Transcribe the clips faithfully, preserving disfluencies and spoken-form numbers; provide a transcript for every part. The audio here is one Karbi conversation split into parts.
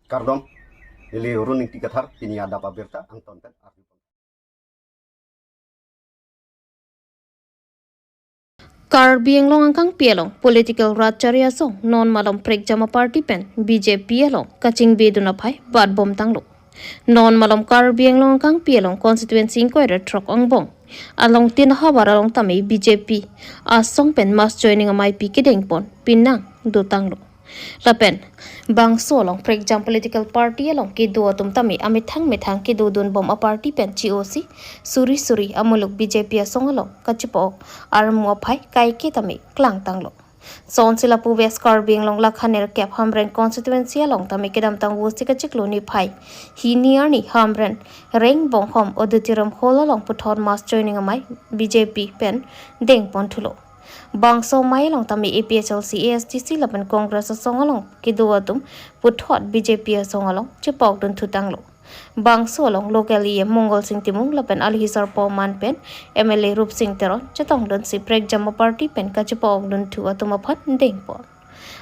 Kardom, neli Arun Ingti Kathar, pini adap abirta angton pen arju. Karbi Anglong angkangpi along political rat chari asong non malom prekjam aparty pen B J P along kachingbe dun aphai bat bom tanglo. Non malom Karbi Anglong angkangpi along constituency ingkoi ra throk angbong along tin ahavar along tame B J P asong pen mass joining amei pi kedeng pon pinang do tanglo. Lapen bangso along prekjam political party along kedo atum tame amethang methang kedo dun bom aparty pen chi-osi suri suri amuluk B J P asong along kachipa-ok armu aphai kaike tame klang tanglo. Sonsi lapu West Karbi Anglong lakhaner kep Hamren constituency along tame kedamtang Vosi kachiklo niphai hini arni Hamren Reng Bonghom Auditorium Hall along puthot mass joining amei B J P pen deng pon thulo. Bangso amei along tame A P H L C, A S D C lapen Congress asong along kedo atum puthot B J P asong along chipa-ok dun thu tanglo. Bangso along local E M Mongol Sing Timung lapen alohi sarpo aman pen M L A Rupsing Teron chetong dunsi prekjam aparty pen kachipa-ok dun thu atum aphan deng pon.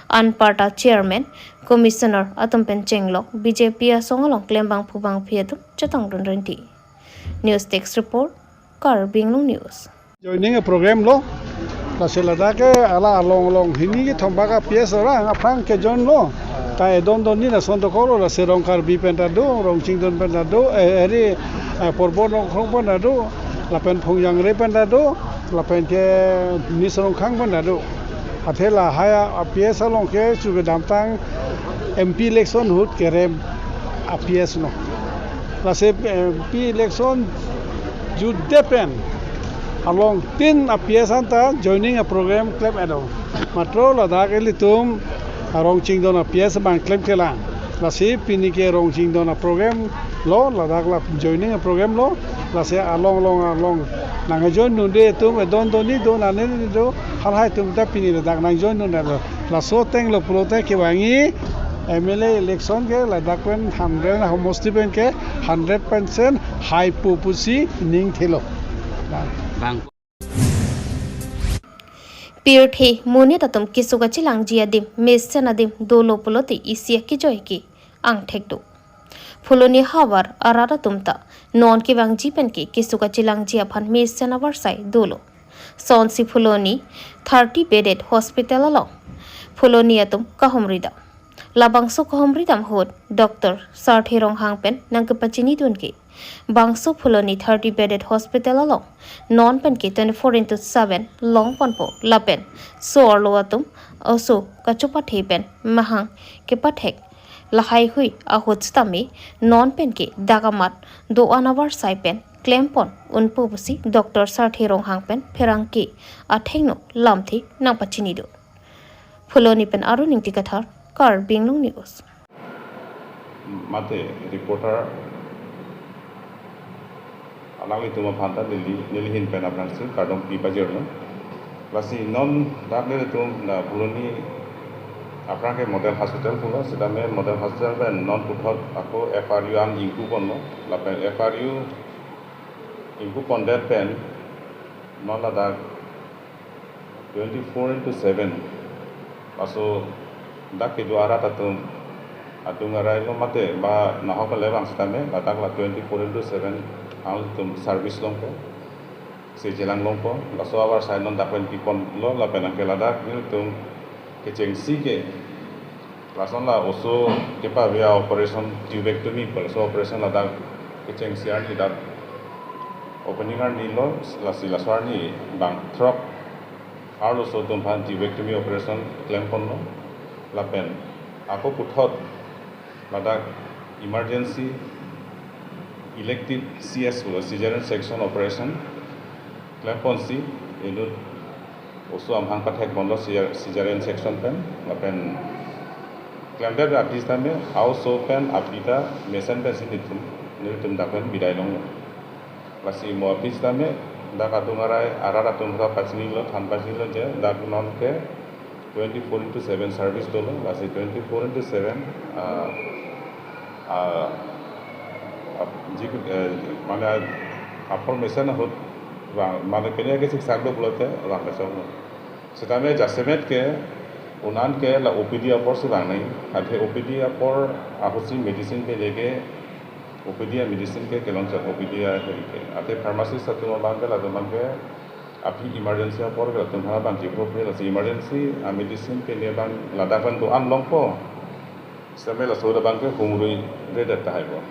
Anparta chairman, commissioner atum pen chenglok B J P asong along klembangphu bangphi atum chetong dun rinti. News Desk Report, Karbi Anglong News. Joining a program lo, lasi ladak ke hala along along hini kethom bak a P S orang aphrang ke join lo. Ta edon donni lason dokok lo, lasi Rong Karbi pen ta do, Rong Chingdon pen ta do, eh, eri, eh, Porbor Nongkrong pen ta do, lapen Phongjangre pen ta do, lapen ke Miss Rongkhang pen ta do. Athe lahai a P S along ke chu kedamtang M P election ahut kerem a P S lo. Lasi M P election jutdet pen along tin a P S anta joining a program klem edo. Matro ladak ilitum Rong Chingdon a P S abang klemklelang. Lasi pini ke Rong Chingdon a program lo, ladak la joining a program lo, lasi along along along nangjoin dunde atum, edon donni do, nane do, halahai atum ta pini ladak nangjoin dunde lo. Laso ateng lo pulote kevangji M L A election ke ladak pen Hamren homosti pen ke hundred percent haipo pusi ning thelo. Bang. Pirthe monit atum keso kachilangji adim, mesen adim dolo pulote isi akejoi ke angthek do. Phuloni havar arat atum ta non kevangji pen ke keso kachilangji aphan mesen avarsai dolo. Sonsi Phuloni thirty bedded hospital along Phuloni atum kahumri dam. Labangso kahumri dam ahut Doctor Sarthe Ronghang pen nangkepachini dun ke, bangso Phuloni thirty bedded hospital along non pen ke twenty-four into seven long ponpo lapen so-arlo atum oso kachopathe pen mahang kepathek lahaihui ahut sitame non pen ke dak amat do-an avarsai pen klem pon unpo pusi Doctor Sarthe Ronghang pen pherangke athengno lamthe nangpachini do. Phuloni pen Arun Ingti Kathar, Karbi Anglong News. Mate reporter alanglitum aphan ta neli, neli ahin pen aphrangsi kardom pi pajirlo. Lasi non dak nelitum la Phuloni aphrang ke model hospital pulo, sitame model hospital pen non puthot ako F R U an ingpu ponlo, lapen F R U ingpu pondet pen non ladak twenty-four into seven. Laso dak kedo arat atum adung arai lo mate ba nahok le bang sitame ladak la twenty-four into seven alangtum service longpo. Si chelang longpo. Laso avarsai non dak pen pi ponlo lapen anke ladak nelitum kechengsi ke lason la oso kepave a operation tubectomy pu laso operation ladak kechengsi arni dak opening arni lo, lasi laso arni bang throk arloso atum aphan tubectomy operation klem ponlo. Lapen ako puthot ladak emergency elective C S pu, cesarean section operation klem ponsi inut oso amahang pathek ponlo cesarean section pen, lapen klemdet aphi sitame a-oso pen api ta mesen pensi nelitum, nelitum dak pen bidai longlo. Lasi mo aphi sitame dak adung arai arat atum ta pachinilo, than pachinilo je dak non ke twenty-four into seven service dolo, lasi twenty-four into seven, ah, ah, ah, ji, eh, mane apor mesen ahut vang, mane pini ke siksak do pulote vang kesong. Sitame jasemet ke Unan ke la O P D apor si bang nai, athe O P D apor ahutsi medicine ke leke, O P D a medicine ke kelong chat O P D a heri ke. Athe pharmacist atum abang ke latum abang ke aphi emergency apor ke latum ha bang jipro phe lasi emergency a medicine ke ne bang ladak bang do-an longpo. Seme laso da bang ke humrui redet tahai po.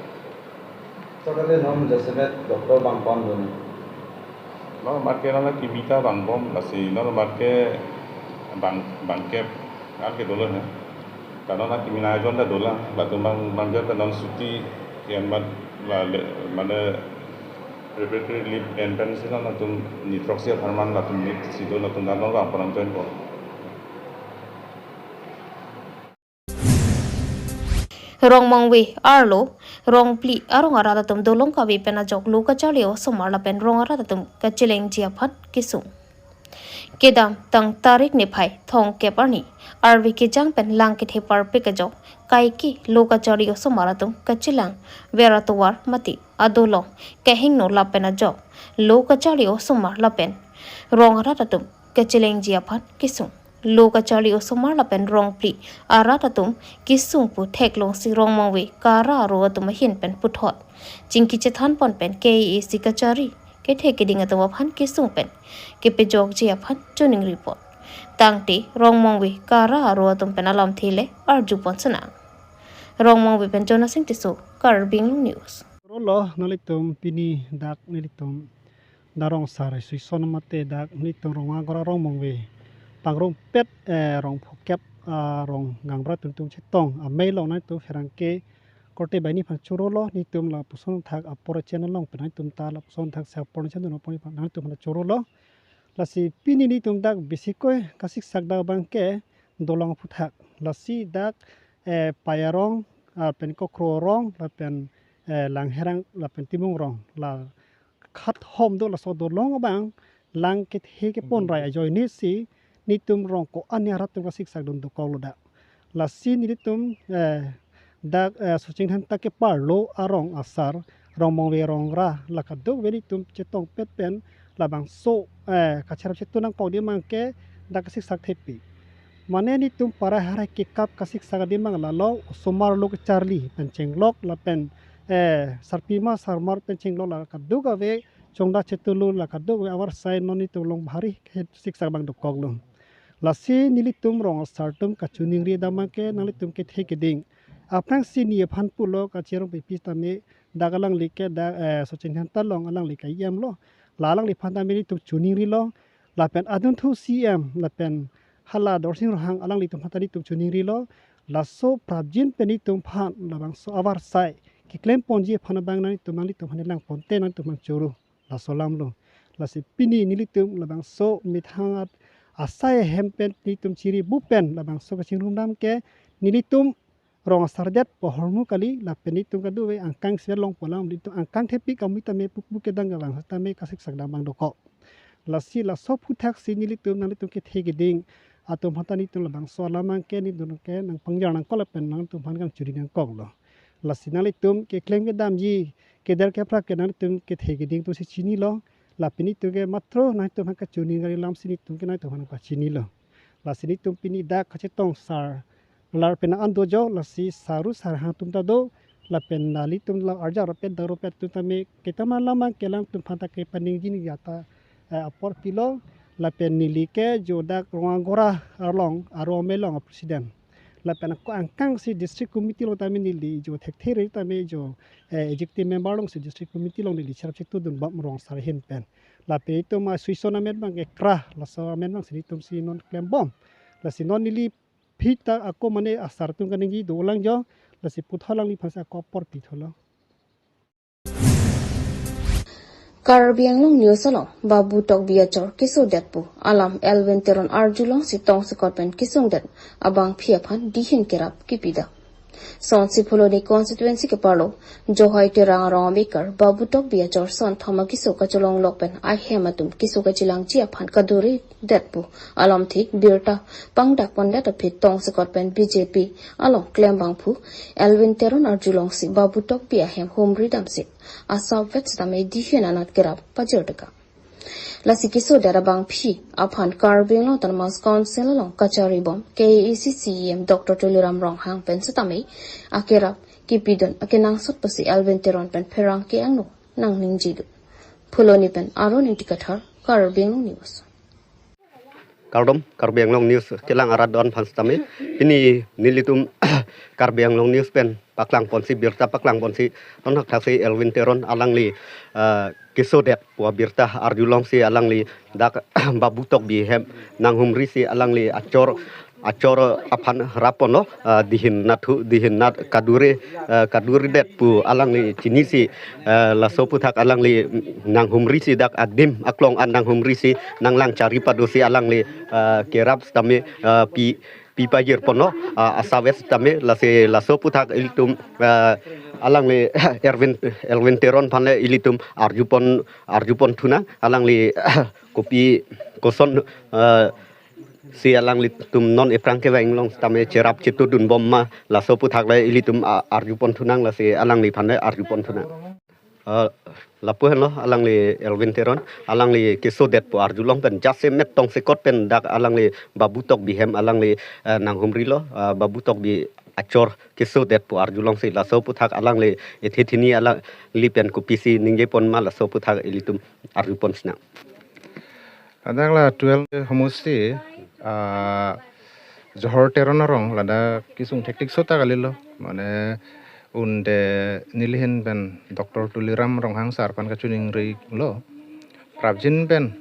Totally non jasemet doctor bang pon dun. No marke nana kimita bang bom lasi no marke bang bang kep an ke dolo he. Kano na kimina jon da dola latum bang bang jon da non suti yang man la le, mane preparatory leave and pension latum nitroxy apharman latum leave si do latum dan non bang porang join ko. Rongmongve arlo rongphli arong arat atum dolong kave pen ajok lo kacharli osomar lapen rong arat atum kachelengji aphan kesung. Kedamtang tarik niphai thomkep arni arve kejang pen lang kethe parpik ajok kaike lo kacharli osomar atum kachelang ver atovar mate adolong kehingno lapen ajok lo kacharli osomar lapen rong arat atum kachelengji aphan kesung. Lo kacharli osomar lapen rongphli arat atum kesung pu theklongsi Rongmongve Kara aro atum ahin pen puthot chingki chethan pon pen K A A C kachari kethe keding atum aphan kesung pen kepejokji aphan choningri pon. Tangte Rongmongve Kara aro atum pen alamthe le arju pon sana. Rongmongve pen Jonasing Tisso, Karbi Anglong News. Rolo nelitum pini dak nelitum darong sar suison mate dak nelitum rong agora Rongmongve pangrong pet, eh, rong phokep, ah, rong gangbra tumtum chetong amei long nelitum pherangke korte baini phan chorolo nelitum lapuson thak apor channel along pen nelitum ta lapuson thak se apor channel along pen nelitum phan chorolo. Lasi pini nelitum dak bisikoi kasiksak dak abang ke dolong aphuthak. Lasi dak, eh, Payarong, ah, pen Kokro rong, lapen, eh, Langherang, lapen Timung rong. La khat hom do laso dolong abang, lang kethe kepon rai ajoine si, nelitum rong ko-an arat atum kasiksak dun dokoklo dak. Lasi nelitum, eh, dak, eh, Socheng Dhenta keparlo arong asar, Rongmongve rongra, la kadokave nelitum chetong pet pen, labangso, eh, kacherap chetu nangkok di abang ke, dak kasiksak thepi. Mane nelitum parai harai kekap kasiksak di abang lalo, osomar lo kacharli, pen chenglok, lapen, eh, sarpima sarmar pen chenglok, la kadokave, chongda chetulu, la kadokave, avarsai non nelitum along bhari, kasiksak abang dokoklo. Lasi nelitum rong asar atum kachiningri dam abang ke nanglitum kethe keding. Aphrangsi ne aphan pulo kachirong pipi tame dak alangli ke dak, eh, Socheng Dhenta along alangli ka-E M lo. La alangliphan tame nelitum chiningrilo. Lapen adunthu C E M lapen hala Darshan Ronghang alanglitum phan ta nelitum chiningrilo. Laso prapjin pen nelitum phan labangso avarsai keklem ponji aphan abang nanglitum nanglitum phan langponte nanglitum phan choro. Laso alam lo. Lasi pini nelitum labangso methang at asai ahem pen nelitum chiri bu pen labangso kachingrum dam ke nelitum rong asar det pohormu kali lapen nelitum kadokave angkang sel longpo alam nelitum angkang thepi kami tame pupu kedang kevang tame kasiksak dam abang dokok. Lasi laso aphuthak si nelitum nanglitum kethe keding atum phan ta nelitum labangso alam abang ke nelitum ke nangpangjar nangkok lapen nangtum phan kangchiri nangkoklo. Lasi nanglitum keklem kedamji keder keprak ke nanglitum kethe keding atum si chinilo. Lapen nelitum ke matro nangtum phan kachini gari alam si nelitum ke nangtum phan kachinilo. Lasi nelitum pini dak kachetong sar lar pen an dojo lasi saru sar hang atum ta do. Lapen nanglitum la arja ropet dak ropet atum tame ketama alam abang ke nangtum phan ta kepaningji ni gata, eh, apor pilo. Lapen neli ke jo dak rong agora arlong aro amei along a president. Lapen ako angkang si district committee along tame neli jo thekthe re tame jo, eh, executive member along si district committee along neli cherap chetu dun bam rong asar ahin pen. Lapen itum a suison amen abang ke kra laso amen abang si nelitum si non klem bom. Lasi non neli phita ako mane asar atum kaningje dolang jo. Lasi puthot alangliphan si ako apor pitholo. Karbi Anglong News along, Babu Tokbi achor kesung det pu alam Elwin Teron arjulongsi tongsekot pen kesung det abangpi aphan dihin kerap kipida. Sonsi Phuloni constituency keparlo, Johai Terang arong amekar, Babu Tokbi achor son thoma kesung kacholong lok pen ahem atum kesung kachelangji aphan kaduri det pu alamthe birta pangdak pondet aphi tongsekot pen B J P along klem abangphu Elwin Teron arjulongsi Babu Tokbi ahem humri damsi asap vek sitame dihin anat kerap pajir deka. Lasi kesodet abangphi aphan Karbi Anglong Autonomous Council along kacharibom K A A C C E M Doctor Tuliram Ronghang pen setame akerap kepidun akenangsot pusi Elwin Teron pen pherangke angno nangningjedun. Phuloni pen Aaron Ingti Kathar, Karbi Anglong News. Kardom, Karbi Anglong News kelang arat do-an aphan setame. Pini nelitum Karbi Anglong News pen paklangponsi, birta paklangponsi, non hakthaksi Elwin Teron alangli, eh, kesodet pu abirta arjulongsi alangli dak Babu Tokbi hem nanghumrisi alangli achor, achor aphan rapponlo, eh, dihin nathu, dihin nat kadure, eh, kaduredet pu alangli chinisi, eh, laso aphuthak alangli nanghumrisi dak adim aklong an nanghumrisi nanglang chari padosi alangli, eh, kerap setame, eh, pi, pi pajirponlo, eh, asap setame lasi laso aphuthak ilitum, eh, alangli Elwin, Elwin Teron aphan le ilitum arjupon, arjupon thunang alangli kopi koson, eh, si alanglitum non ephrang kevang along setame cherap chetudunbom ma laso aphuthak le ilitum, ah, arjupon thunang lasi alangliphan le arjupon thunang. Eh, lapu henlo alangli Elwin Teron, alangli kesodet pu arjulong pen jasemet tongsekot pen dak alangli Babu Tokbi hem alangli, eh, nanghumrilo, eh, Babu Tokbi achor kesodet pu arjulongsi laso aphuthak alangli ethe thini alangli pen kopisi ningjepon ma laso aphuthak ilitum arjupon sinang. Ladak la twelve homosti, ah, Johor Teron arong ladak kesung thektik sota kalilo. Mane unde nelihin pen Doctor Tuliram Ronghang sir aphan kachiningri lo. Prapjin pen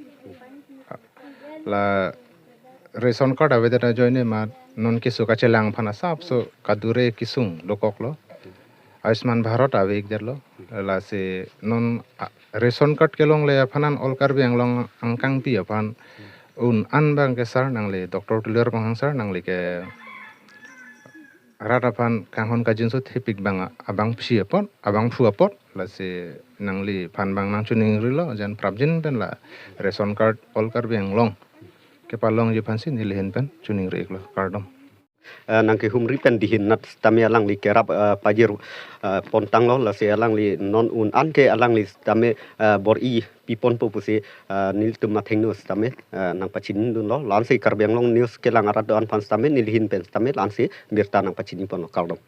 la ration card avedet ajoine ma non keso kachelang aphan asapso kadure kesung dokoklo. Ayushman Bharat ave-ikdetlo. Lasi non, ah, ration card kelongle aphan an all Karbi Anglong angkangpi aphan un-an abangke sir nangli Doctor Tuliram Ronghang sir nangli ke rat aphan kanghon kangjinso thepik abang abangphi apot, abangphu apot, lasi nangliphan abang nangchiningrilo, jan prapjin pen la ration card all Karbi Anglong kepalongji aphansi nelihin pen chiningri-iklo, kardom. Eh, nangkehumri pen dihin nat setame alangli kerap, eh, pajir, eh, pontanglo, lasi alangli non un-an ke alangli setame, eh, bor-i piponpo pusi, eh, nelitum athengno setame, eh, nangpachinidunlo, la-ansi Karbi Anglong News kelang arat do-an aphan setame nelihin pen setame la-ansi birta nangpachiniponlo, kardom.